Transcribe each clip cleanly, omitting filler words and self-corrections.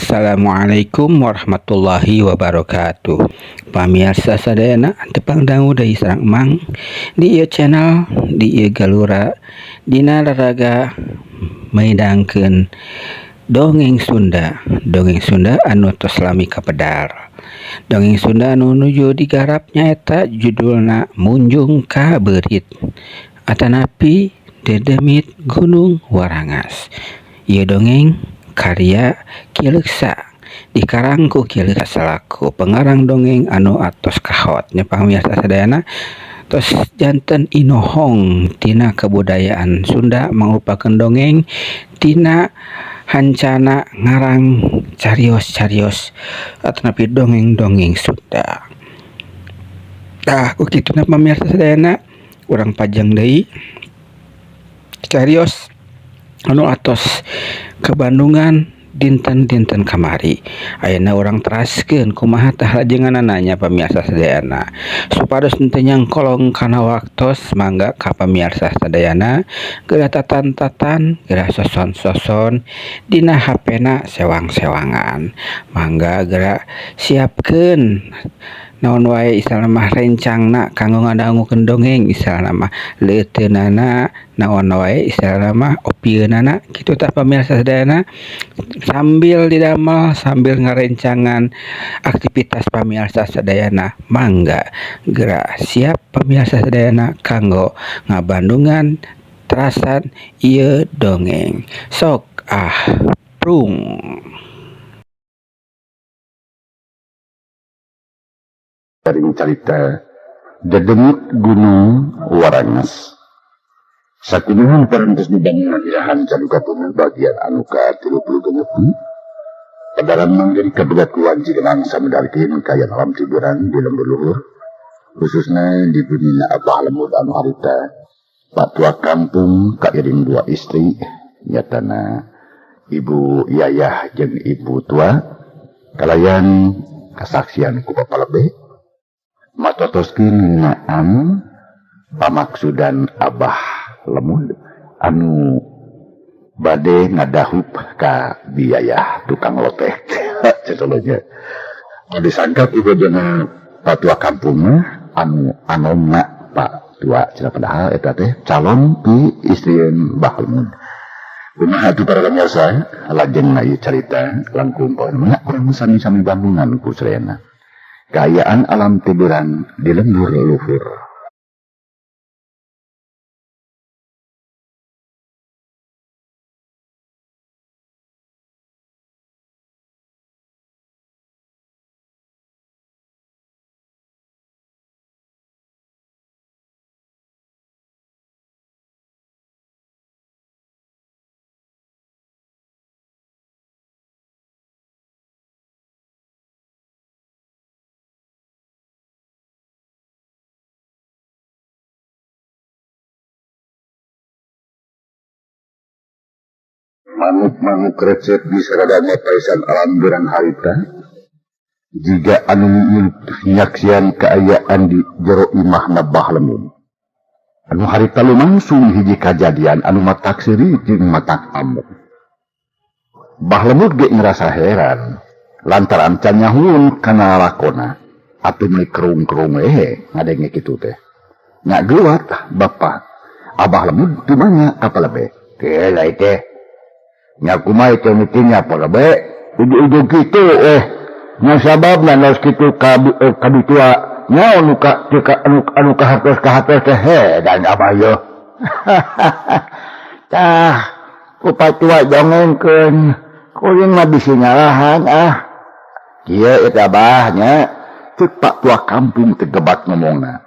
Assalamualaikum warahmatullahi wabarakatuh. Pamirsa sadayana, tepang dangu deui sareng Emang di ieu channel, di ieu galura, dina raraga midangkeun dongeng Sunda, dongeng Sunda anu tos lami kapedar. Dongeng Sunda anu nuju digarap nyaeta judulna Munjung Ka Beurit atanapi Dedemit Gunung Warangas. Ieu dongeng karya Ki Leuksa, dikarang ku Ki Leuksa selaku pengarang dongeng anu atos kahot nya. Pamirsa sadayana, tos janten inohong tina kebudayaan Sunda mangrupakeun dongeng tina hancana ngarang carios-carios atanapi dongeng-dongeng Sunda. Tah, ku kituna pamirsa sadayana, urang pajeng deui carios anu atos kebandungan dinten-dinten kamari. Ayeuna urang teraskeun kumaha tah lajenganana nya, pamirsa sadayana. Supados henteu nyangkolong kana waktos, mangga ka pamirsa sadayana geura tatan-tatan, geura soson-soson dina hapena sewang-sewangan. Mangga geura siapkeun naon wae istilahna mah rencangna kanggo ngadangukeun dongeng, istilahna mah leuteunana naon wae, istilahna mah opieunana kitu. Tah, pamirsa sadayana, sambil didamel, sambil ngarencangan aktivitas pamirsa sadayana, mangga geura siap pamirsa sadayana kanggo ngabandungan terasan ieu dongeng. Sok ah, prung. Garing carita Dedemit Gunung Warangas. Sakunuhun parantos dibangunan irahan caduka bagian anu ka-36. Padaran manggeri kabegat ku wanci kenang samedarkeun kaayaan alam tiburan di lembur luhur, khususna di bumina Abah Lemud anu harita Pak Tua Kampung kairing dua istri, nyatana Ibu Yayah jeung Ibu Tua, kalayan kasaksian ku Bapak Lebe matotoskeun ngeunaan pamaksudan Abah Lemud anu bade ngadahup ka biayah tukang lotek. Cetolonya disangka ku bojona Pak Tua Kampung mah anu anomna Pak Tua cenah, padahal eta teh calon pi istrieun Bah Lemud. Kumaha atuh, para pemirsa, lajengna ieu carita? Langkung poe urang sami-sami bandungan ku sadayana kaayaan alam tiburan di lembur luhur. Manuk-manuk recet di saradana paisan alam berang harita jiga anu nyaksian kaayaan di jero imahna Bah Lemud anu harita lumangsung hiji kajadian anu matak seuri jeung matak amuk. Bah Lemud ge ngerasa heran lantaran can nyahuun kana lakona, atuh meuni kerung-kerung ngadenge kitu teh nya. Geluat bapak Abah Lemud tumanya ka palebe teh lain teh nya, kumaha teh nya palebe ujug-ujug kitu nya, sababna naos kitu ka ka tua nya anu ka anu anu kahartos kahartos teh dan abah yo. Tah, ku tua dongengkeun, kuring mah bisi nyalahan ah. Kieu eta Abah nya, ceuk Pak Tua Kampung tegebat ngomongna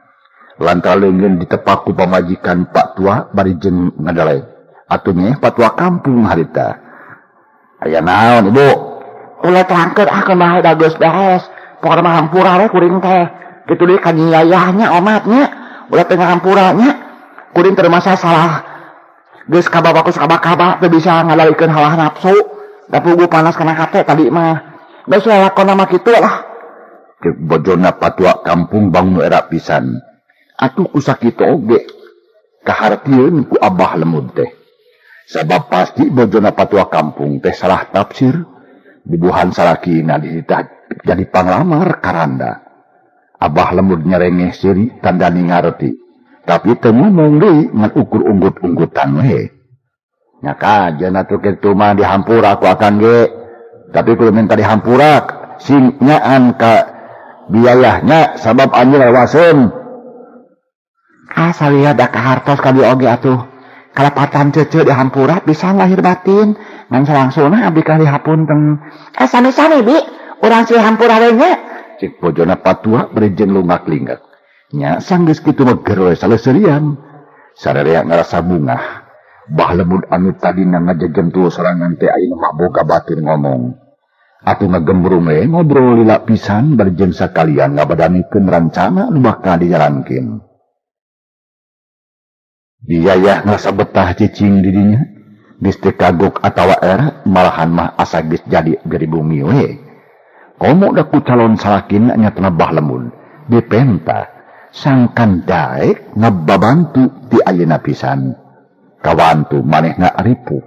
lantaran leungeun ditepak ku pamajikan Pak Tua bari jeung ngadalai. Atuh nya Pak Tua Kampung harita, "Aya naon, Ibu?" "Ulah terangkeun ah, kumaha da geus beres. Pokona mah hampura we kuring teh. Kitu deui ka nyayahnya omatnya. Ulah teu ngahampura nya. Kuring teu masa salah. Geus kabawa ku sakaba-kaba, teu bisa ngadalikeun hawa nafsu. Da puguh panas kana hate tadi mah. Geus lalakonna mah kitu lah." Ceuk bojona Pak Tua Kampung bangun era pisan. Atuh ku sakitu oge kahartieun ku Abah Lemud teh, sabab pasti bojona Pak Tua Kampung teh salah tafsir. Bubuhan salakina dititah jadi panglamar karanda. Abah Lemud nyerengeh siri tandani ngareti. Tapi teu ngomong deui ngan ukur unggut-unggutan we. Nya kajeun atuh kitu mah dihampura ku akang ge. Tapi kudu minta dihampura sing nyaan ka biayahnya sabab anjeun lewaseun. Ah sawiya da kahartos ka dieu oge atuh. Kalepatan cece dihampura bisa lahir batin. Ngan salangsungna abdi ka dihapunten. Sami-sami bi, urang sih hampura we nya. Cek bojona patua bari jeung lungak-lingak. Nya sanggeus kitu mah geroy saleseurian. Sararea ngarasa bungah. Bah Lemud anu tadina ngajejentul sorangan teh ayeuna mah boga batur ngomong. Atuh ngagembrung we ngobrol lila pisan bari jeung sakalian ngabadanikeun rancana nu bakal dijalankeun. Biayah ngarasa betah cicing di dinya. Geus teu kagok atawa era malahan mah asa geus jadi beri bumi we. Komo da ku calon salakina nyatana Bah Lemud dipenta sangkan daek ngababantu ti ayeuna pisan. Kawantu manehna ripuh.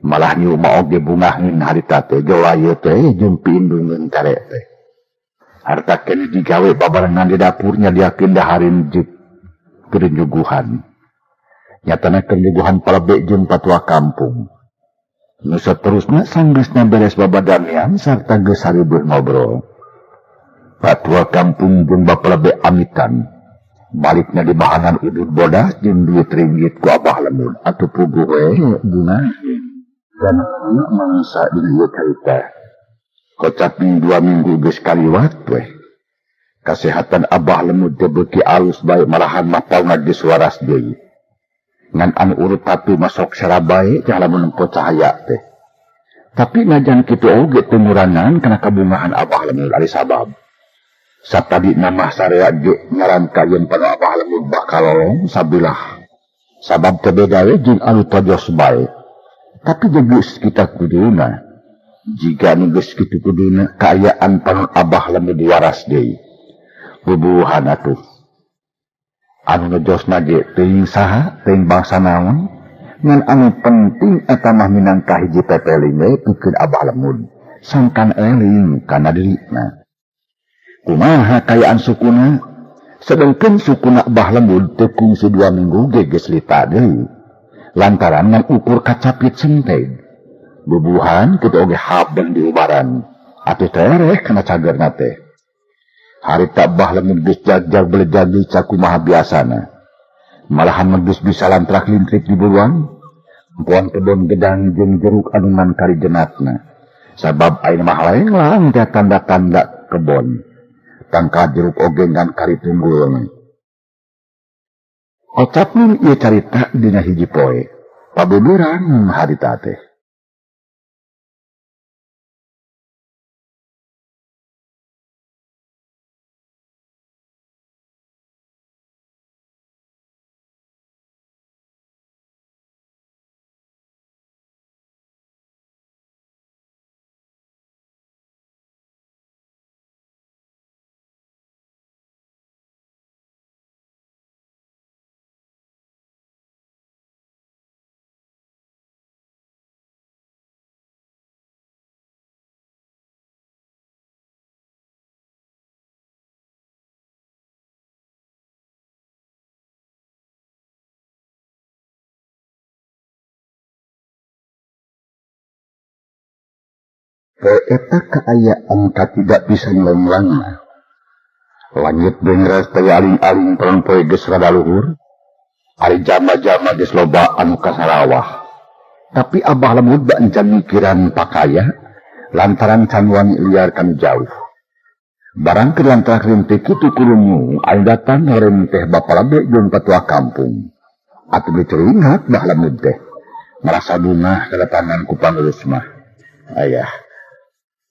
Malah nyu mah oge bungaheun harita teh jolaya teh jeung piindungeun tare teh. Harta keneh digawe babarengan di dapurnya diakeun dahareun jeung keur nyuguhan. Nyatana keur nyuguhan palebek jeung patua kampung. Nu saterusna sanggeusna beres babadamian sarta geus sareubeut ngobrol. Patua kampung jeung bapalebek amitan. Balikna di bahanan udud bodas jeung duit ringgit ku Abah Lemud atuh puguh we guna. Dan mangsa di ieu carita. Kocap 2 minggu geus kaliwat we. Kasehatan Abah Lemud teh beuki alus bae malahan mah pauna geus waras deui. Ngan anu urut tatu masok sarabae teh lamun nempo cahaya teh. Tapi najan kitu oge teu ngurangan kana kabungahan Abah Lemud ari sabab. Satadi mah sarea ge ngarangka yen pada Abah Lemud bakal lolong sabilah. Sabab teu beda we jeung anu tojos bae. Tapi geus kita kuduna. Jika nu geus kitu kuduna kaayaan panon Abah Lemud waras deui. Bubuhan atuh. Anu ngejosna ge teuing saha, teuing bangsa naon, ngan anu penting eta mah minangka hiji pepeling we pikeun Abah Lemud. Sangkan eling kana dirina. Kumaha kaayaan sukuna? Sedengkeun sukuna Abah Lemud teu kungsi 2 minggu ge geus lita deui. Lantaran ngan ukur kacapit senteg. Bubuhan kitu oge habeng diubaran. Atuh tereh kana cagerna teh. Harita Bah Lemud geus jagjag belejagi sakumaha biasana. Malahan mah geus bisa lantrak lintrik di buruan. Empoan kebon gedang jeung jeruk anu ngan kari jenatna. Sabab ayeuna mah lenglang teh tanda-tanda kebon. Tangka jeruk oge ngan kari tunggulna. Kocap mun ieu carita dina hiji poe. Pabuburan harita teh. Eta kaayaan katidak bisa ngelenglang. Langit bengras teh aling-aling perang poe geus rada luhur. Ari jama-jama geus loba anu ka Sarawah. Tapi Abah Lemud bak encan mikiran pakaya lantaran can wani liar kanu jauh. Barang keur lantaran renteh kitu kurungu anu datang ngarenteh Bapa Lebe jeung patua kampung. Atuh diceringat Bah Lemud teh. Merasa bungah kedatangan ku pangurus mah. Ayah.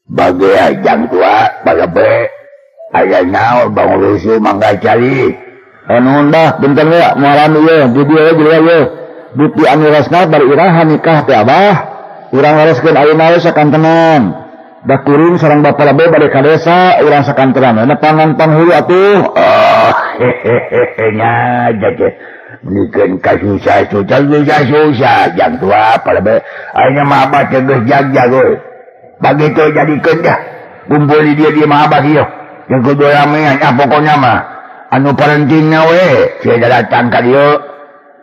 Bagai jang tua, bagabe. Ayah naon pangurus mangga cari. Nuhun bah, bentar we moal ieu, di dieu we ieu. Bukti anu resna bari iraha nikah teh Abah. Urang lereskeun ayeuna we sakantenan. Da kuring sareng Bapa Lebe bade ka desa, urang sakantenan. Nepangan panghulu atuh. Oh, hehehe nya jake. Mendikeun ka susah-susah, susah-susah jang tua Bapa Lebe. Ayeuna mah abah teh geus jag-jag euy. Begitu jadikeun dah. Kumpul di dia di mah abah ieu. Jeung kudu ramean ah pokona mah. Anu parentingna we sia datang ka dieu.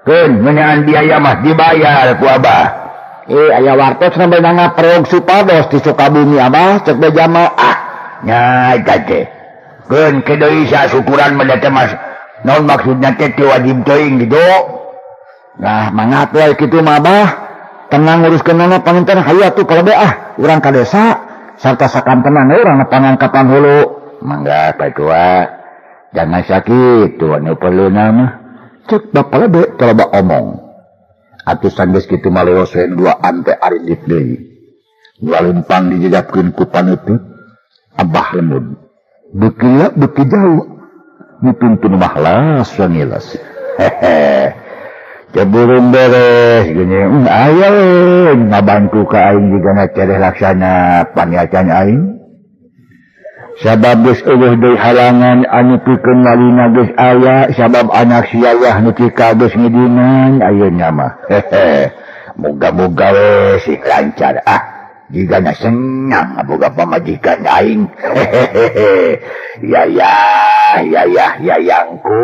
Keun ngeunaan biaya mah dibayar ku abah. Aya wartos sampe ngaprog supados di Sukabumi abah cek beja mah ah nya eta teh. Keun ke deui syukuran mah teh mas. Naon maksudna teh teu wajib teuing gitu. Nah mangat we kitu mah abah. Tenang nguruskeunana panginten hayu atuh palebe ah urang ka desa sarta sakamtenan we urang pangangkatan hulu. Mangga patua. Jangan sakit tuh anu perluna mah. Cek bapak lebe toloba omong. Atuh sanggeus kitu mah leos we duaan teh arindit deui. Dua lempang dijejapkeun ku panutup Abah Lemud. Beuki leuh beuki jauh. Mituntun mah las ngiles. Hehe. Ceburung beres gini, aya we ngabantu ka aing jigana cereh laksana paniatan aing. Sabab geus eueuh deui halangan anu pikeun walina geus aya, sabab anak siayah nu tika geus ngidinan ayeuna mah. Hehe. Moga-moga we sih lancar ah. Jigana senang boga pamajikan aing. Hehehe. Ya ya ya ya yayangku.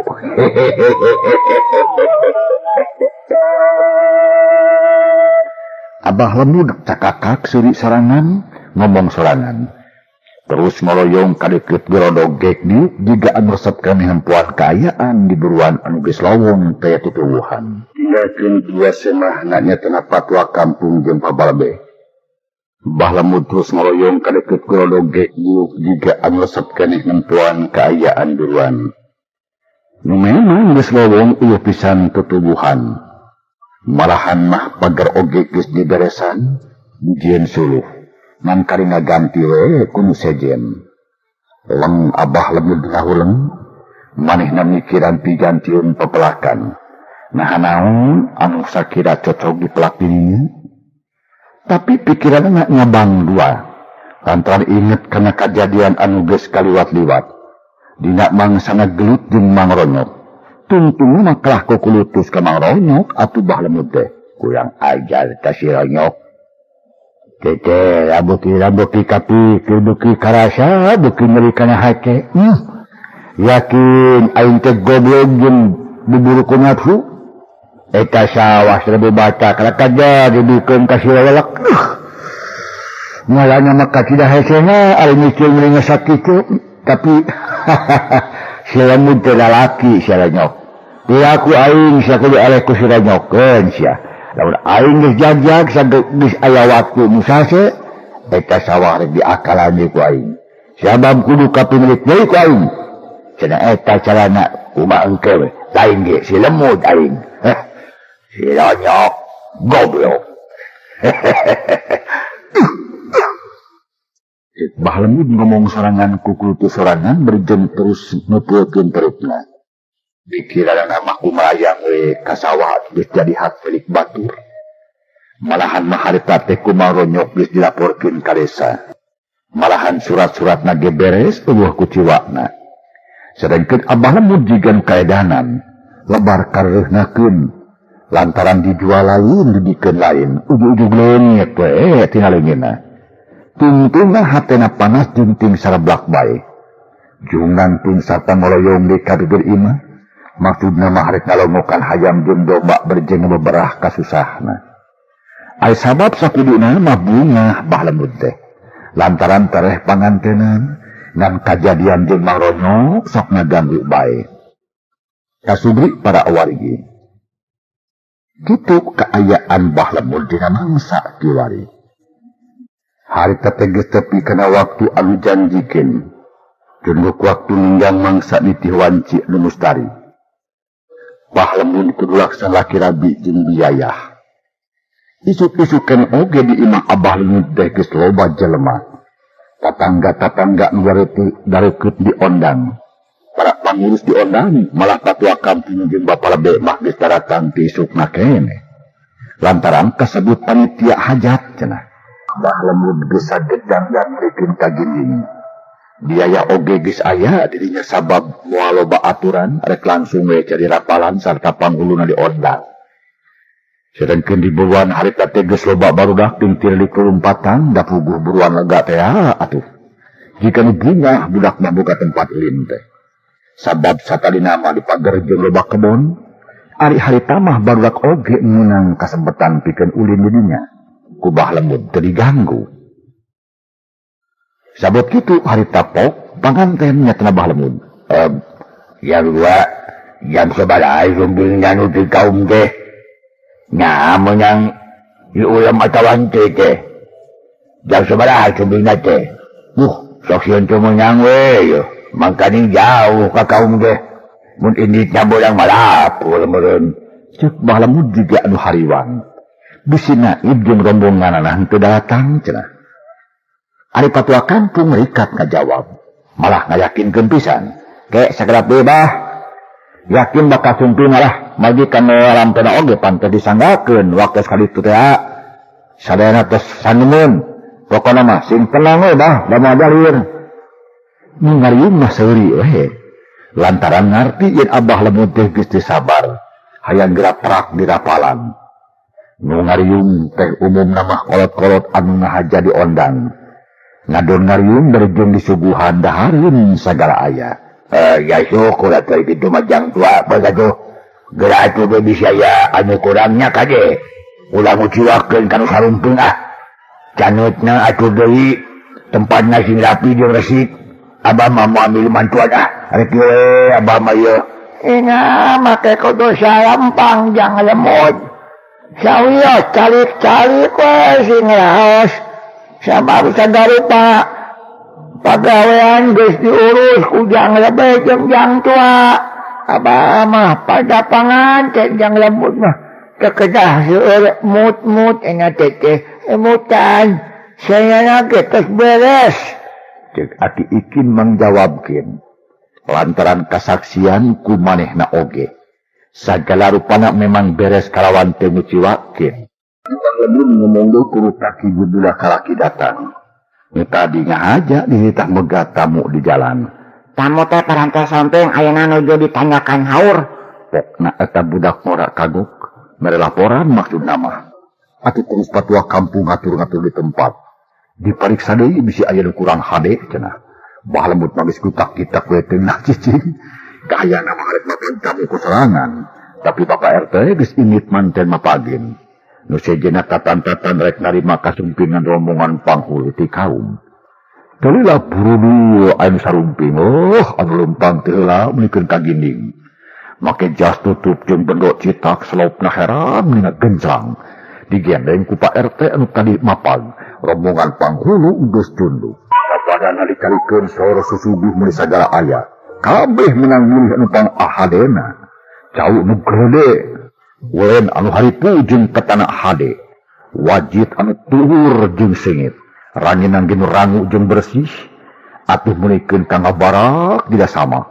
Abah Lemud cakakak seuri sorangan ngomong sorangan. Terus ngoloyong ka deukeut gerodog gekdiuk jiga anu resep keneh hempuan kaayaan di buruan anu geus lowong teh tutuwuhan. Tinggalkeun dua semahna nya patwa kampung jeung pabalbe. Abah Lemud terus ngoloyong ka deukeut gerodog gekdiuk jiga anu resep keneh hempuan kaayaan buruan. Nu memang geus lowong eueuh pisan tutuwuhan. Malahan mah pagar oge geus diberesan dijieun suluh. Ngan kari ngaganti we ku nu sejen. Leng Abah Lemud ngahuleng, manehna mikiran pigantieun pepelakan. Naha naon anu sakira cocok dipelak dirinya. Tapi pikiranna ngabang dua. Lantaran inget kana kajadian anu geus kaliwat-liwat. Dina mangsana gelut jeung Mang Ronyok. Tungtung mah kalah kukulutus ka Mang Ronyok atuh Bah Lemud teh. Kurang ajar ka si Ronyok. Tete rabuki kapikir beuki karasa beuki nyeri kana hate. Yakin aing teh goblok jeung buburu ku nafsu. Eta sawah 1000 bata kana kaja dibikeun ka si lelek. Ngalana mah kacida hesena ari mikir meuli sakitu tapi si Lemud teh lalaki si Ronyok. Piraku aing sakudu eleh ku si Ronyokeun sia. Lamun aing geus jagjag geus aya waktu musase eta sawah rek diakalan deui ku aing. Sabab kudu kapimilik deui ku aing. Cenah eta carana kumaha engke we. Lain ge si Lemud aing. Heh. Si Ronyok goblok. Bah Lemud ngomong sorangan kukulutu sorangan berjem terus neupeulkeun perutna. Pikiranna mah kumayang we ka sawah geus jadi hak milik batur. Malahan mah harita teh ku Mang Ronyok geus dilaporkeun ka desa. Malahan surat-suratna ge beres eueuh ku ciwakna. Sedengkeun Abah Lemud jiga nu kaedanan, lebar kareuhnakeun lantaran dijual lain dibikeun lain, ujug-ujug leungit we tina leungeunna. Tungtungna hatena panas jeung sarablak bae. Jungan tun sarta ngoloyong deui ka bibir imah. Maksudna mah rek ngalongokan hayam jeung domba berjeng beberah kasusahna. Ai sabab sakuduna mah bungah Bah Lemud teh. Lantaran tereh pangantenan ngan kajadian jeung Mang Ronyok sok ngaganggu bae. Kasubri para awarigi. Kitu kaayaan Bah Lemud dina mangsa kiwari. Harita teh geus tepi kana waktu anu janjikeun. Junduk waktu ninggang mangsa nitih wanci anu mustari. Bah Lemud kudu laksana laki rabi jeung biayah. Isuk-isukan oge di imah Abah Lemud teh geus loba jelema. Tatangga-tatangga nu dareukeut diondang. Para pangurus diondang, malah patua kampung jeung bapa lebe mah geus daratang ti isukna keneh. Lantaran kasebut panitia hajat cenah. Bah Lemud geus sagedang ngarikeun ka ginding. Biaya oge geus aya dirinya sabab moal loba aturan rek langsung we jadi rapalan sarta panghuluna diondang. Sedangkeun di buruan harita teh geus loba barudak jeung tirelik lompatan da puguh buruan lega teh atuh. Jika nu bungah budak mah boga tempat ulin teh. Sabab satadina mah dipager jeung loba kebon, ari harita mah barudak oge meunang kasempetan pikeun ulin di dinya. Ku Bah Lemud teu diganggu. Sabab kitu harita pok panganten nya cenah Bah Lemud. Ya dua jam sabaraha sumping anu di kaum teh. Nya meunang diulam atawa henteu teh. Jam sabaraha sumpingna teh? Sok sieun teu meunang we yeuh. Mangkaning jauh ka kaum teh. Mun inditna bolang malapur meureun. Ceuk Bah Lemud juga anu hariwang. Bisi naib jeung rombonganana henteu datang cenah. Ari patua kampung rikat ngajawab, malah ngayakinkeun pisan. Ke sakedap deui bah. Yakin bakal sumping lah, magi kana lampena oge pantes disanggakeun waktu sekali itu teh. Sadayana tos sanemun. Pokona mah sing tenang we bah, da moal jalir. Nu ngariung mah seuri we. Lantaran ngarti yen Abah Lemud teh geus teu sabar, hayang geura prak di rapalan. Nu ngariung teh umumna mah kolot-kolot anu ngahaja diondang. Ngadon ngariung berjung disuguhan dahareun sagala aya. Ya syukur atuh kitu mah jang tua bae atuh. Geura atuh be bisa aya anu kurangnya kade. Ulah nguciwakeun kanu sarumping ah. Canutna atuh deui tempatna sing rapi jeung resik. Abah mah moal milu mantuan ah. Rek we abah mah ieu. Inga make kudu salampang jang lemut. Sawios calik-calik we sing raos. Sabab sagarupa pagawean geus diurus ku jang lebet jeung jang tua. Abah mah pada panganten jang lembut mah kekedah seueur mut-mut inga teh emutan sayana ge tos beres. Ceuk Aki Ikin mangjawabkeun lantaran kasaksian ku manehna oge. Sagala rupana memang beres kalawan teu nguciwakeun. Bang Lemud ngomong deui kuru kaki budak kalaki datang. Nu tadi ngahaja dititah megat tamu di jalan. Tamu teh parantos samping ayeuna nuju ditanyakan haur. Pokna eta budak ngora kagok, mere laporan maksudna mah. Atuh terus patua kampung ngatur-ngatur di tempat. Dipariksa deui bisi aya nu kurang hade cenah. Bah Lemud mah geus kutak-kitak we teu nah cicing. Kaayana mah arek makan tamu ku sorangan. Tapi Bapak RT geus indit manten mapagin. Nu sejenna tatan-tatan rek narima kasumpingan rombongan panghulu ti kaum. Teulah burudu anu sarumping, oh anu lempang teu heula meunikeun ka ginding. Make jas tutup jeung bendok citak selopna heran nina gencang. Digendeng ku Pak RT anu tadi mapag, rombongan panghulu geus tunduk. Sapadana dikalikeun saur susuguh meuni sagala aya. Kabeh menang mulih anu pang ahadena. Cau nu gede. Ulen anu haripu jeung ketana hade, wajit anu tuhur jeung sengit, ranginang genu rangu jeung bersih, atuh meunikeun ka ngabarak tidak sama.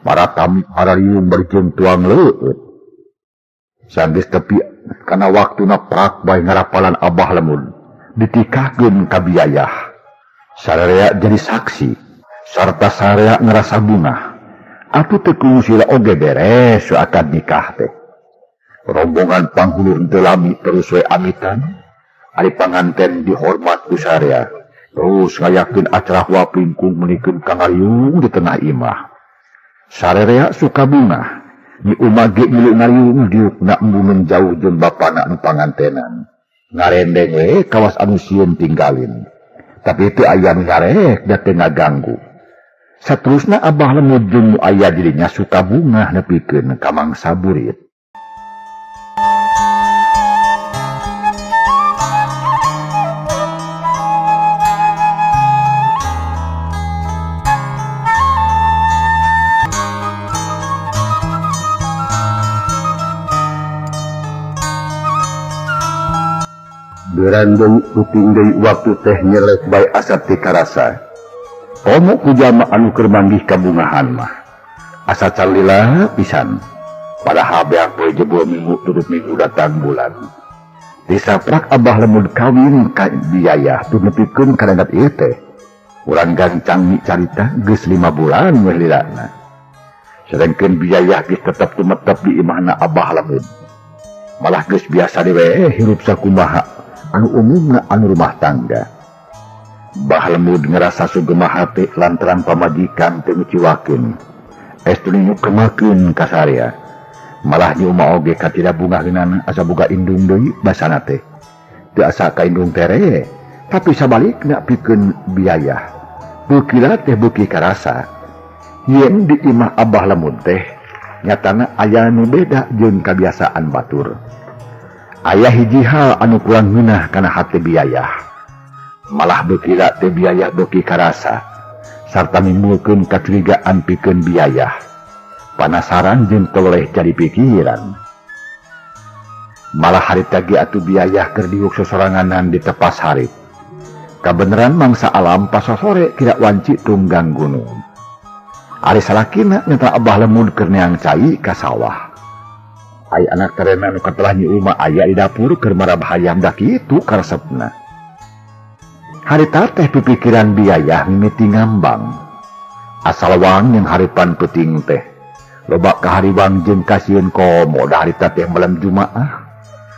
Para tamu harariung berjeung tuang leueut. Sanggeus tepi kana waktuna prak bae ngarapalan Abah Lemud, ditikahkeun ka biayah. Sararea jadi saksi, sarta sararea ngerasa bungah. Atuh teu kungsi oge beres akad nikah teh. Rombongan panghulu henteu lami terus we amitan, ari panganten dihormat ku sarea. Terus ngayakeun acara huapingkung meunikeun ka ngariung di tengah imah. Sarerea suka bungah, di umah ge milu ngariung diukna embungeun jauh jeung bapana anu pangantenan. Ngarendeng we kawas anu sieun tinggalin. Tapi teu aya nu nyarek da teu ngaganggu. Saterusna Abah Lemud jeung nu aya dirinya suka bungah nepikeun ka mangsa burit. Beurang deui puting deui waktu teh nyelek bae asa teu karasa. Komo ku jalma anu keur manggih kabungahan mah. Asa calila pisan. Padahal beak poe jebul minggu turut minggu datang bulan. Disaprak Abah Lemud kawin ka biaya tu nepikeun ka dandat ieu teh. Urang gancang mi carita geus 5 bulan we lilana. Sedengkeun biaya geus tetep tumetep di imahna Abah Lemud. Malah geus biasa dewe hirup sakumaha anu umumna anu rumah tangga. Bah Lemud ngerasa sugema hate lantaran pamajikan teu ngeciwakeun. Estu nyukemakeun ka sarea. Malah nyi Uma oge katida bungah geunana asa boga indung deui basana teh. Teu asa ka indung tere, tapi sabalikna pikeun biaya. Beukila teh beuki karasa. Yen di imah Abah Lemud teh nyatana aya nu beda jeung kabiasaan batur. Aya hiji hal anu kurang ngeunah kana hate biaya. Malah beukila teh biaya beuki karasa sarta nimbulkeun kacurigaan pikeun biaya. Panasaran jeung toleh jadi pikiran. Malah harita ge atuh biaya keur diuk sosoranganan di tepas harip. Kabeneran mangsa alam pasosore kira wanci tunggang gunung. Ari salakina nyata Abah Lemud keur neang cai ka sawah. Ai anak terena nu katelah Nyi Uma aya di dapur keur marab hayam da kitu karesepna. Harita teh pipikiran biaya mimiti ngambang. Asal wang yang haripan peuting teh. Loba kahariwang jeung kasieun komo da harita teh malam Jumaah.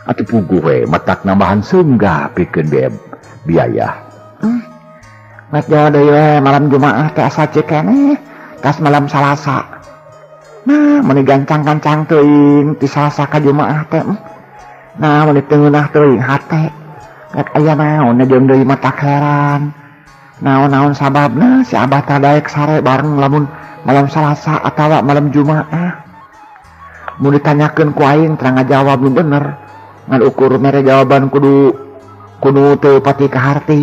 Atuh puguh we matak nambahan seunggah pikeun biaya. Mat jauh deui we malam Jumaah teh asa ceuk keneh tas malam Salasa. Nah, meuni gancang-gancang teuing ti Salasa ka Jumaah teh. Nah, meuni teu ngeunah teuing hate. Rek aya naon jeung deui mah tak heran. Naon-naon sababna si Abah teh daek sare bareng lamun malam Salasa atawa malam Jumaah. Mun ditanyakeun ku aing terang ngajawab nu bener. Ngan ukur mere jawaban kudu teu pati kaharti.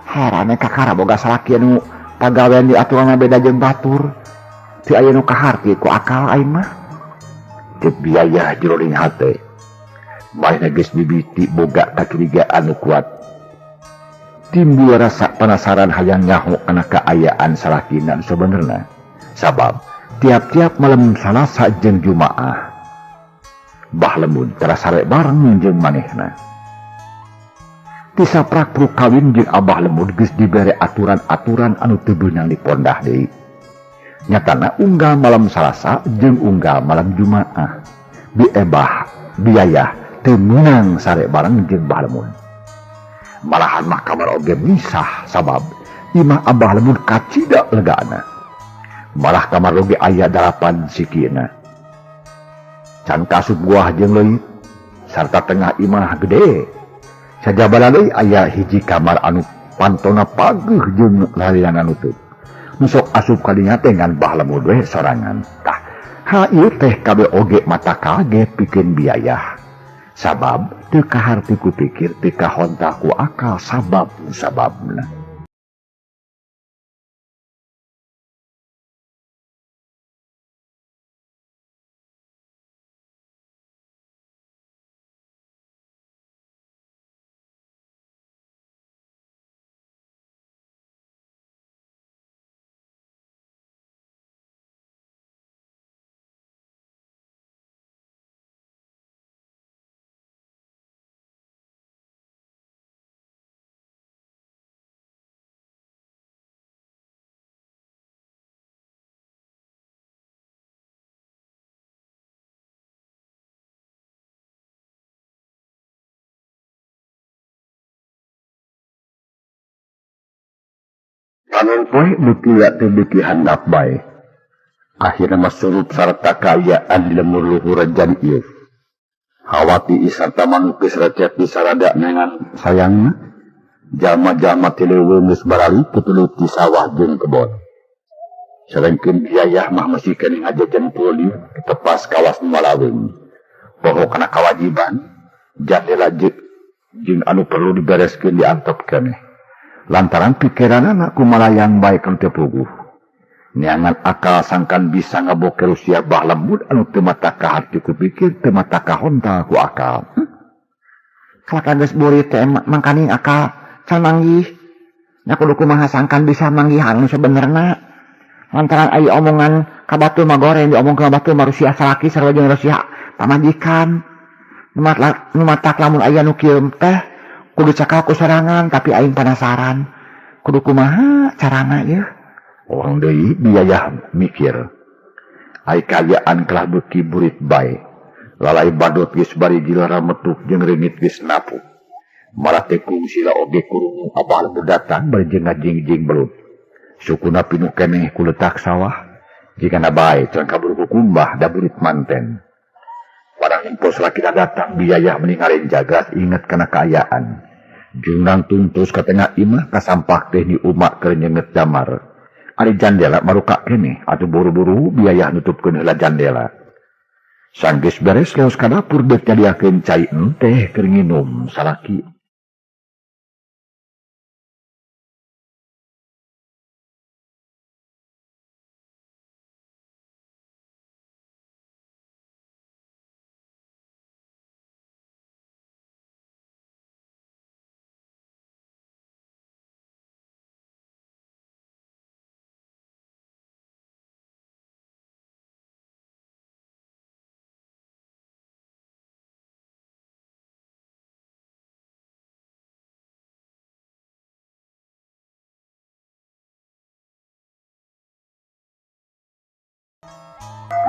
Heran kakara boga salaki anu pagawean diaturna beda jeung batur. Teu aya nu kaharti ku akal aing mah. Teu biaya jroning hate. Manehna geus mimiti boga kacurigaan nu kuat. Timbul rasa penasaran hayang nyaho kana kaayaan salakina nu sabenerna. Sabab tiap-tiap malam Salasa jeung Jumaah Bah Lemud tara sare bareng jeung manehna. Ti saprak pruk kawin jeung Abah Lemud geus dibere aturan-aturan anu teu beunang dipondah deui. Nyatana unggal malam Salasa jeung unggal malam Jumaah biebah biaya teu meunang sare bareng jeung Bah Lemud. Malahan mah kamar oge misah sabab imah Abah Lemud kacida legana. Malah kamar oge aya 8 sikina. Can kasup guah jeung leuit sarta tengah imah gede. Sajabana deui aya hiji kamar anu pantona pageuh jeung lalilana nutup. Nu sok asup kadinya teh ngan Bah Lemud we sorangan. Tah, ha ieu teh kabeh oge mata kaget pikeun biaya. Sabab teu kaharti ku pikir teu kahonta ku akal sabab sababna. Panon poe beuki teh beuki handap bae. Akhirna mah surup sarta kaayaan di lemur luhur jadi ieu. Hawati sarta manuk geus recet di sarada nengan sayangna. Jalma-jalma ti leuweung geus baralik tutulup di sawah jeung kebon. Sarengkeun biaya mah masih keneh ngajajan puli tepas kawas malaweng. Poho kana kawajiban jadela jeung anu perlu dibereskeun diantep keneh. Lantaran pikiranana kumalayang bae kan teu puguh. Neangan akal sangkan bisa ngabokel usia Bah Lemud anu teu mata kaharti ku pikir teu mata kahonta ku akal. Kalaka geus burit teh mangkaning akal can manggih. Nya kudu kumaha sangkan bisa manggihan nu sabenerna. Lantaran aya omongan ka batur mah goreng diomongkeun ka batur mah rusia salaki sarua jeung rusia pamajikan. Nu matak lamun aya nu kieu teh kudu cakal ku sorangan tapi aing penasaran kudu kumaha carana ieu. Orang deui biaya mikir. Ai kaayaan kalah beuki burit bae. Lalai badut geus bari dilara metuk jeung reungit geus napuk. Malah teh kungsila oge kurungu Abah Lemud datang bari jeung ngajingjing belut. Sukuna pinuh keneh ku letak sawah. Jigana bae can kaburu kukumbah da burit manten. Barang impos lakina datang biayah meni ngarenjagas inget kana kaayaan. Jungrang tuntus ka tengah imah kasampak teh ni umak keur nyenget damar. Ari jandela maruka keneh atuh buru-buru biayah nutupkeun heula jandela. Sanggeus beres leos ka dapur deuk nyadiakeun cai enteh keur nginum salaki.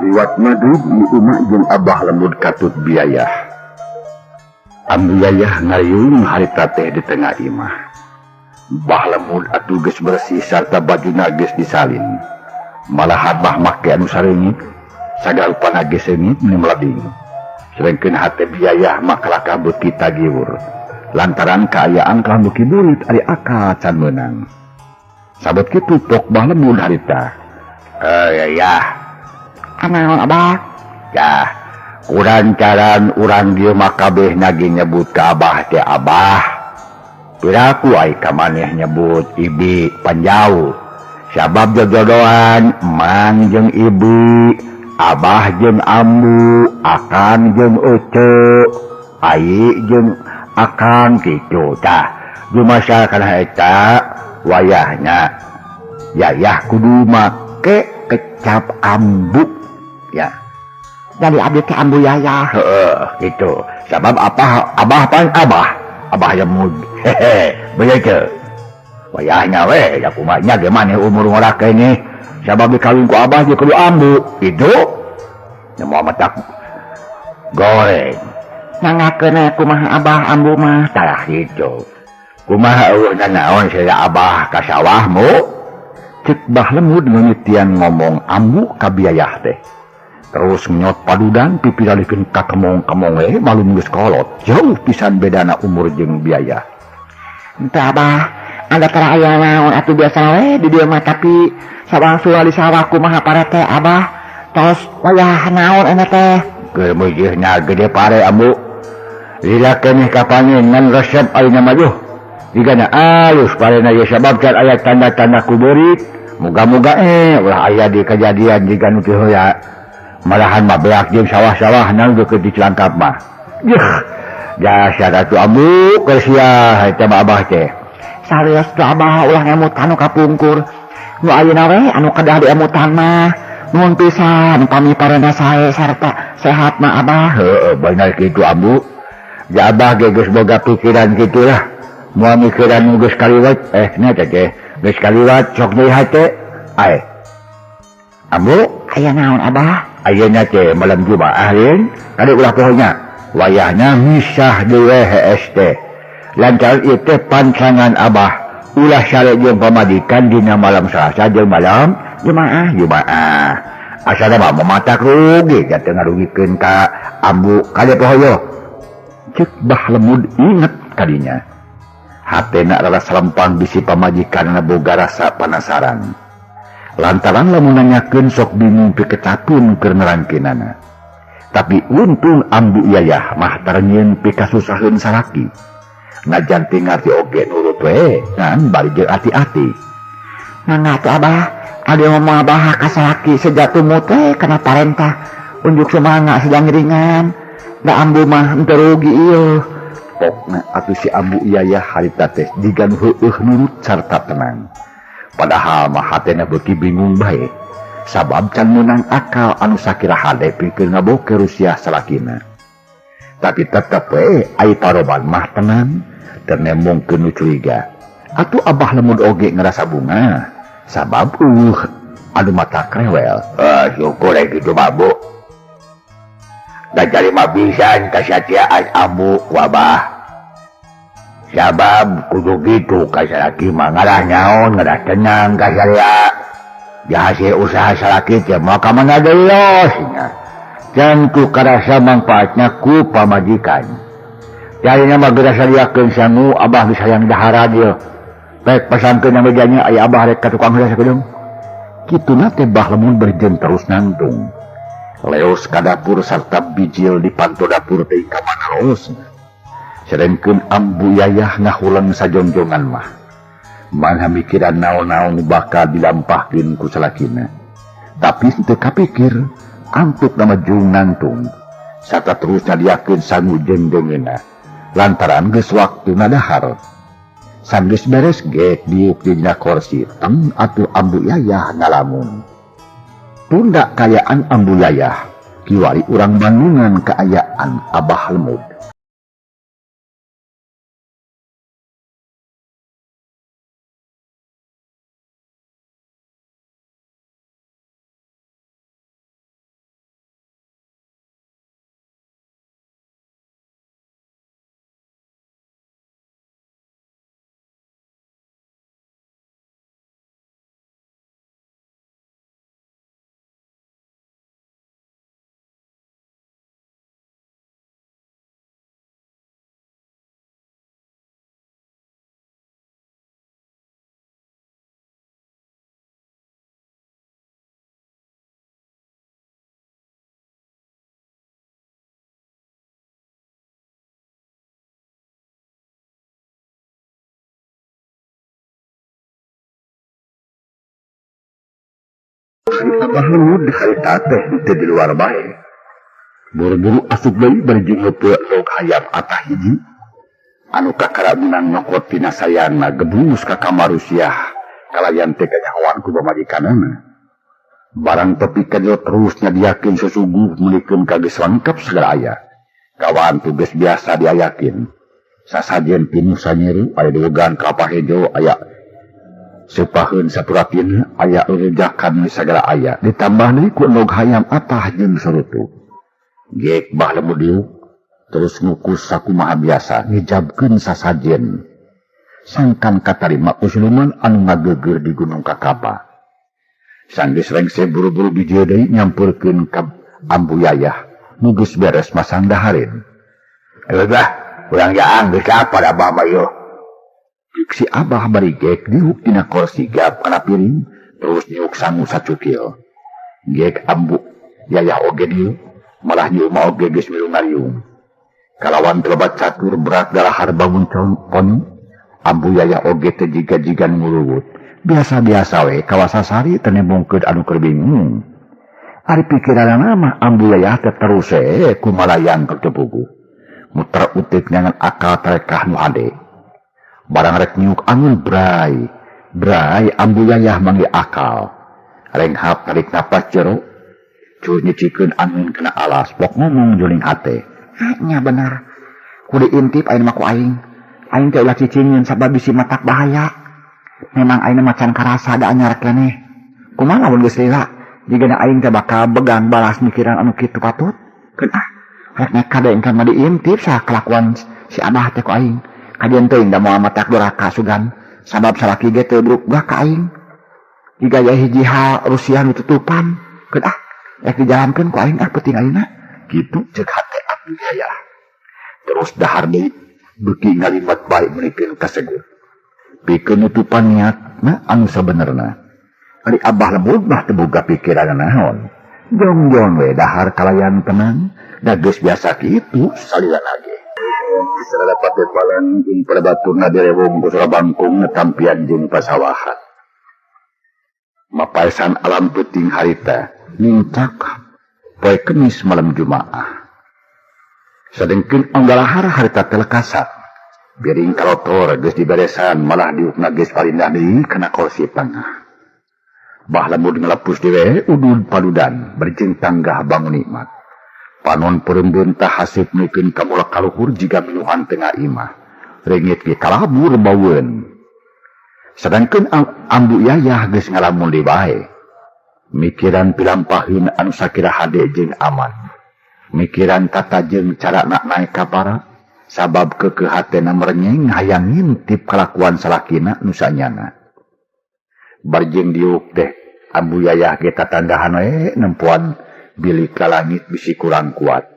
Liwat magrib ni umak jeung Abah Lemud katut biayah. Ambu yayah ngariung harita teh di tengah imah. Bah Lemud atuh geus bersih sarta bajuna geus disalin. Malah abah make anu sareungit, sagalupana geus seungit meni meleding. Sedengkeun hate biayah mah kalakah beuki tagiwur. Lantaran kaayaan kalah beuki burit ari akal can meunang. Sabet kitu pok Bah Lemud harita. Yayah. Anaon Abah? Yah, kurancaran urang dieu mah kabeh nage nyebut ka Abah teh Abah. Piraku ai ka maneh nyebut ibi panjauh. Sabab jojodoan mang jeung ibu, Abah jeung ambu, akang jeung ece, ai jeung akang kitu tah. Jumasa kana eta wayahna yayah kudu make kecap ambu. Ya. Jadi abdi teh ambu yayah. Heeh, gitu. Sabab apa abah pan abah, abah Lemud. Hehe, begitu. Wayahnya we, ya kumaha nya ge maneh umur ngora keneh. Sabab dikawin ku abah ge kudu ambu, gitu. Nya moal matak goreng. Nangakeun kumaha abah ambu mah? Tah gitu. Kumaha eueuh nanaon sia abah ka sawahmu? Cek Bah Lemud ngeunitian ngomong ambu ka biayah teh. Terus nyot padudan pipiralikeun ka kemong-kemong we malum geus kolot. Jauh pisan bedana umur jeung biaya. Henteu Abah, ada tara aya naon atuh biasa we di dieu mah tapi sawang-suwa di sawah kumaha parete Abah. Tos wayah naon eta teh? Keur meujeuhna gede pare ambu. Lila keneh kapanyeun ngan resep ayeuna mah juh. Jigana alus parena ye sabab can aya tanda-tanda ku beurit. Muga-muga ulah aya di kejadian jiga nu teu heula. Malahan mah beak jeung sawah-sawah nang deukeut di Cilangkap mah. Yeuh, jasa atuh ambu keur sia eta mah abah teh. Sarios teh abah ulah ngemutan nu kapungkur. Nu ayeuna we anu kedah diemutan mah. Nuhun pisan pami parena sae sarta sehat mah abah. Heeh, bener kitu ambu. Ja abah ge geus boga pikiran kitu lah. Moal mikiran nu geus kaliwat nya teh teh. Geus kaliwat sok deui hate. Ae. Ambu aya naon abah? Ayeuna teh malam Jumaah lain kade ulah pohonya. Wayahna misah deui HS teh. Lantaran ieu teh pancangan abah ulah sare jeung pamajikan dina malam Selasa jeung malam Jumaah. Jumaah. Asana mah mamatak rugi da teu ngarugikeun ka ambu kade pohoyo. Cek Bah Lemud inget kadinya. Hatena rada salempang bisi pamajikanna boga rasa panasaran. Lantaran lamun nanyakeun sok bingung piketapun keur nerangkeunana. Tapi untung ambu yayah mah tarnyieun pikasusaheun salaki. Najan teu ngarti oge nurut we, ngan bari jeung ati-ati. Mangga atuh Abah, ade ngomong abah ka salaki sejatumu teh kana parentah unjuk semangat sedang ringan. Da ambu mah henteu rugi ieu. Pokna atuh si ambu yayah harita teh jiga nu heueuh nurut sarta tenang. Padahal mah hatena beuki bingung bae. Sabab can meunang akal anu sakira hade pikeun ngaboke rusiah salakina. Tapi tetep we ai paroban mah tenang, teu nembongkeun nu curiga. Atuh Abah Lemud oge ngerasa bunga. Sabab anu mata krewel. Syukur we kitu mah Bu. Da jarima pisan kasatiaan ambu ku abah. Sabab kudu kitu ka salaki mah ngarah nyaon ngarah tenang ka saria. Di hasil usaha salaki teh moal ka mana deui los nya. Tentu karasa manfaatna ku pamajikan. Jarina mah geura sadiakeun sangu abah geus hayang dahara dieu. Baik pasangkeun na mejanya aya abah rek ka tukang heula sakedeung. Kituna teh Bah Lemud berjen terus nangtung. Leos ka dapur sarta bijil di panto dapur teh ka mana leosna. Sedengkeun ambu yayah ngahulang sajongjongan mah. Mana mikiran naon-naon bakal dilampahkeun ku salakina. Tapi teu kapikir antuk nama jung nangtung. Sarta terus nyadiakeun sangu jeung deungeunna. Lantaran geus waktuna dahar. Sanggeus beres gek diuk di dina korsi teng atuh ambu yayah ngalamun. Tunda kayaan ambu yayah kiwari urang Bandungan kaayaan Abah Lemud. Abah Lemud harita teh teu di luar bae. Buru-buru asup deui bari jeung ngeupeuk log hayam atah hiji. Anu kakara menang nyokot tina sayana gebungus ka kamar Rusiah kalayan teh kanyahoan ku pamajikanana. Barang tepi ka jero terus nyadiakeun susuguh meulikeun ka geus lengkap sagala aya. Kawan tugas biasa diayakeun. Sasajen pinuh sanyiru aya diwegan kelapa hejo aya sepaheun saturatin aya rejakan sagala aya ditambah deui ku endog hayam atah jeung sarutu. Gek Bah Lemud diuk terus ngukus sakumaha biasa ngijabkeun sasajen. Sangkan katarima ku siluman anu ngageugeur di Gunung Kakapa. Sanggeus rengse buru-buru bijil deui nyampurkeun ka ambu yayah nu geus beres masang dahareun. Bah, urang jaang geus lapar abah mah ieu. Si abah bari gek diuk dina korsi gap kana piring terus niuk sangu sacukil. Gek ambu yayah oge diuk malah nyium oge geus milu ngariung. Kalawan telebat catur berat dalahar bangun poni ambu yayah oge teh jiga-jigan nguluwut. Biasa-biasa we kawasasari teu nembongkeun anu keur bingung. Ari pikiranna mah ambu yayah teh terus we kumalayang ka teu puguh. Muter utik nyangan akal tarekah nu hade. Barang rek nyuk angin bray, bray ambu yayah manggi akal. Renghap tarik napas jero, cuy nyicikeun angin kena alas, pok ngomong juling hate. Nya bener, kudu intip ayeuna mah ku aing. Aing teh ulah cicingin sabab bisi matak bahaya. Memang ayeuna macan karasa da anyar keneh. Kumaha lamun geus lila, jigana aing teh bakal begang balas mikiran anu kitu patut. Keun ah, rek nekat da engkan mah diintip saha kelakuan si abah teh ku aing. Kajian teuing da moal matak doraka sugan sabab salaki ge teu brukgah ka aing. Jiga aya hiji hal Rusia nu tutupan, keun ah rek dijalankeun ku aing ah penting ayeuna. Kitu ceuk hate abdi yayah. Terus dahar deui beuki ngalimat bae meulikeun kasegur. Pikeun nutupan niatna anu sabenerna. Ari Abah Lemud mah teu boga pikiran naon. Jongjon we dahar kalayan tenang, da geus biasa kitu salila lagi. Sarada patembalan jeung parabaturna direwong ku Surabangkung tampian jeung pasawahan. Mapaesan alam peuting harita nincak poe Kemis malam Jumaah. Sadengkeun anggalahar harita teh lekasan. Piring kalotor geus diberesan malah diukna geus palindah deui kana kursi tengah. Bah Lemud ngalepus dewe udud padudan berjeng tanggah bangun nikmat. Panon perembeun tah haseup meukeun ka mulak kaluhur jiga minuhan tengah imah. Rengit ge kalabur baueun. Sedangkeun ambu yayah geus ngalamun deui bae. Mikiran pilampaheun anu sakira hade jeung aman. Mikiran tata jeung cara nak naik ka para sabab keukeuh hatena merenyeng hayang ngintip kalakuan salakina nu sanyana. Barjeng diuk teh Ambu Yayah ge tatandahan we nempuan bilik ka langit bisi kurang kuat.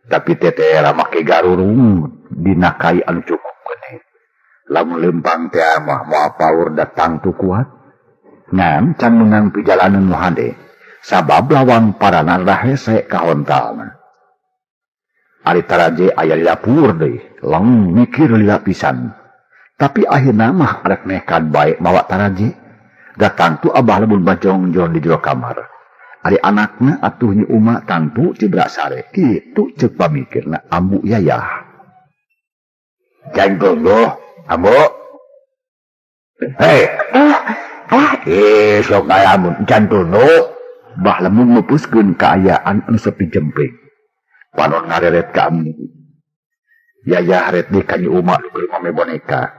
Tapi teteh make garurung dina kai anu cukup gede. Lamun lempang teh mah moal paur datang tu kuat. Ngan can meunang pijalanan nu hade sabab lawang parana rada hese kahontalna. Ari taraje aya di dapur deui, leng mikir lila pisan. Tapi akhirna mah arek nekat bae mawa taraje. Datang tu abah lebun bajongjon di jero kamar. Ari anakna atuh Nyi Uma tangtu cibra sare. Kitu ceuk pamikirna Ambu Yayah. Can tunduh, Ambu. Hei. Sok ngalamun can tunduh. Bah lemun mupuskeun kaayaan anu sepi jemping. Panon ngareret ka Ambu. Yayah ret di ka Nyi Uma nu keur mame boneka.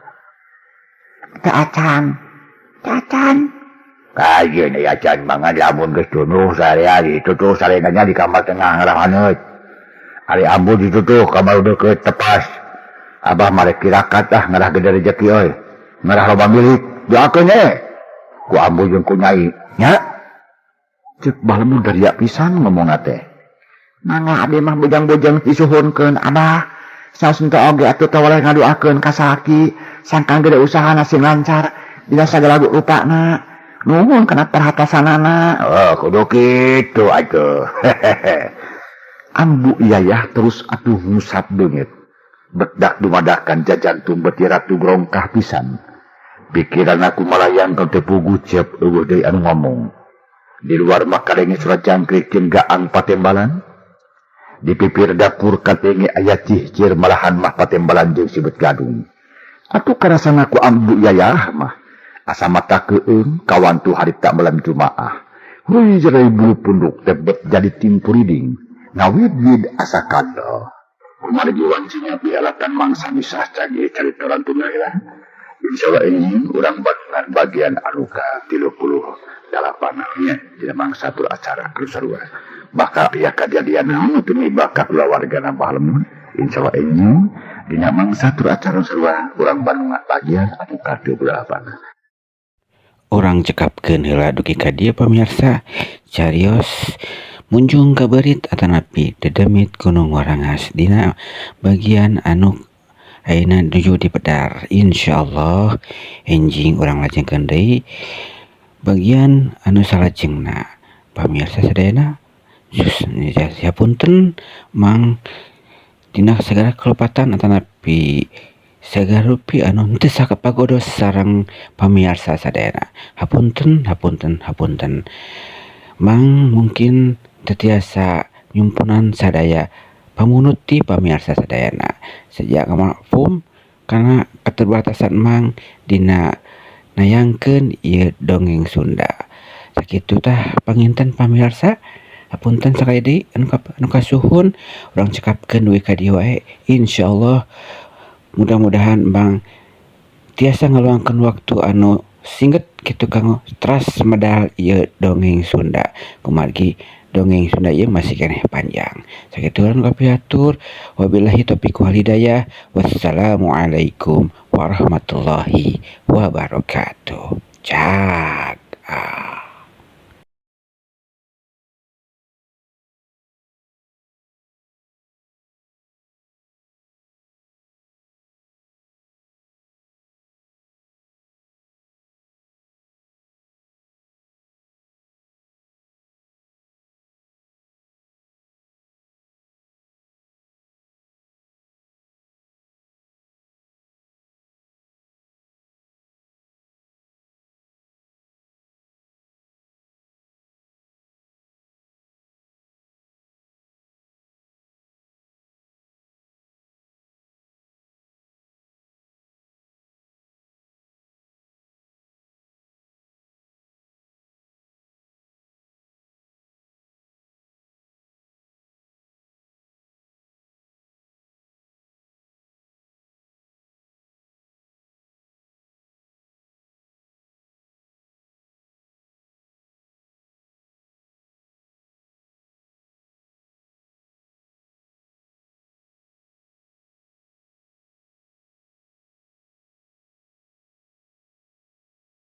Teu acan. Teu acan. Kajeun ya acan mangan lamun geus tunduh sare-ari ditutuh sarenanya di kamar tengah ngarah haneut. Ari Ambu ditutuh kamar deukeut tepas. Abah marek tirakat ah ngarah gede rejeki euy. Ngarah loba milik, doakeun ye. Ku Ambu jeung ku Nyai nya. Ceuk Bah Lembur daria pisan ngomongna teh. Mangga abdi mah bujang-bujang disuhunkeun Abah. Saos henteu oge atuh teh waleh ngadoakeun ka salaki sangkan gede usahana sing lancar dina sagala rupana. Nuhun kana perhatosanana. Oh, kudu kitu atuh. Ambu Yayah terus atuh ngusap beungit. Bedak dumadakan jajantung beti ratu grongkah pisan. Pikiran aku malayang ka teu puguh cep eueuh deui anu ngomong. Di luar mah kadenge suara jangkrik jeung gaang patembalan. Di pipir dapur kadenge aya cihcir malahan mah patembalan jeung sibet gadung. Atuh karasana ku Ambu Yayah mah asa mata keung kawantu harita malam Jumaah. Heuy jerai bulu punduk teh bet jadi timpuriding. Ngawid-wid asa kandel. Kumargi wancinya pialatan mangsa misah cagi carita rantuna heula. Insyaallah ini urang bandungan bagian anu ka 38 nya dina mangsa tur acara keur sarua. Bakal aya kajadian naon teu bakal kulawargana Bah Lemun. Insyaallah ini dina mangsa tur acara sarua urang bandungan bagian anu ka 38. Urang cekapkeun heula dugi ka dieu pamirsa carios munjung kaberit atanapi dedemit Gunung Warangas dina bagian anu ayeuna nuju dipedar. Insyaallah enjing urang lajengkeun deui bagian anu salajengna. Pamirsa sadayana hapunten mang dina sagala kalepatan atanapi sagala rupi anu henteu sakapagodos sareng pamirsa sadayana. Hapunten hapunten hapunten. Mang mungkin teu tiasa nyumpunan sadaya pamunut ti pamirsa sadayana. Sejak mafhum karena keterbatasan mang dina nayangkeun ieu dongeng Sunda. Sakitu tah panginten pamirsa. Hapunten sakali deui anu kasuhun urang cekapkeun dugi ka dieu wae. Insyaallah mudah-mudahan Bang tiasa ngaluangkeun waktu anu singget kitu kanggo teras medal ieu dongeng Sunda. Kumargi dongeng Sunda ieu masih keneh panjang. Sakitu anu kapihatur. Wabillahi taufiq wal hidayah. Wassalamualaikum warahmatullahi wabarakatuh. Ciao.